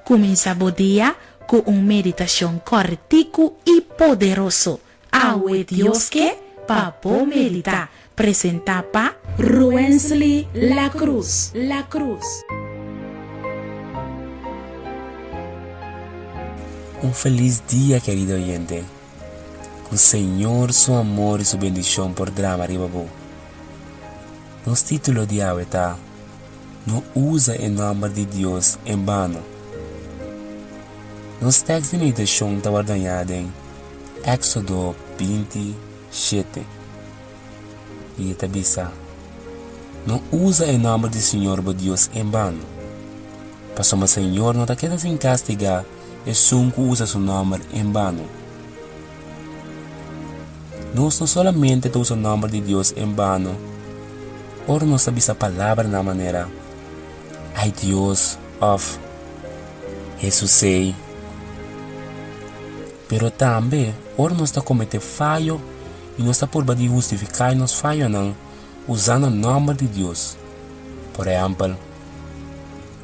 Kuminsá bo dia ku un meditashon kòrtiku i poderoso. Awe Dios ke pa bo meditá. Presentá pa Ruensly La Cruz. La Cruz. Un felis dia kerido oyente. Ku Señor su amor i su bendishon por drama riba bo. Nos título di awe ta. No usa e nòmber di Dios en bano. Nos tèks di meditashon ta wòrdu hañá den Éksodo 27, i e ta bisa, No usa e nòmber di señor bo Dios en bano, pasobra señor no ta keda sin kastigá esun ku usa su nòmber en bano. Nos no solamente ta usa nòmber di Dios en bano ora nos ta bisa palabranan manera Ai Dios òf Hesusei, pero tambe ora nos ta kometé fayo i nos ta purba di hustifiká nos fayonan usando nòmber di Dios. Por ehèmpel,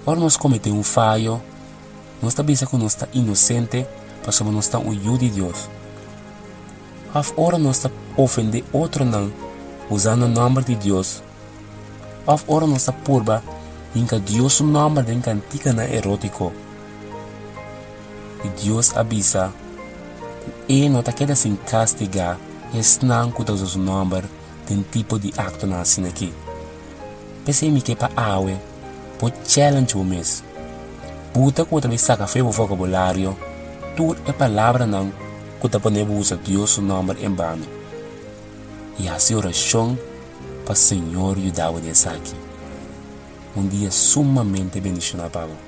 ora nos kometé un fayo, Nos ta bisa ku nos ta inosente pasobra nos ta un yu di Dios. Òf ora nos ta ofendé otronan usando nòmber di Dios, òf ora nos ta purba hinka Dios su nòmber den kantikanan erótiko. I Dios a bisa ku e no ta keda sin kastigá esnan ku ta usa su nòmber den tipo di aktonan asin'akí. P'esei mi ke pa awe bo challenge bo mes. Buta ku bo ta bai saka fe bo vokabulario tur e palabranan ku ta pone bo usa Dios su nòmber en bano. I hasi orashon pa Señor yuda bo den esaki. Un dia sumamente bendishoná pa bo.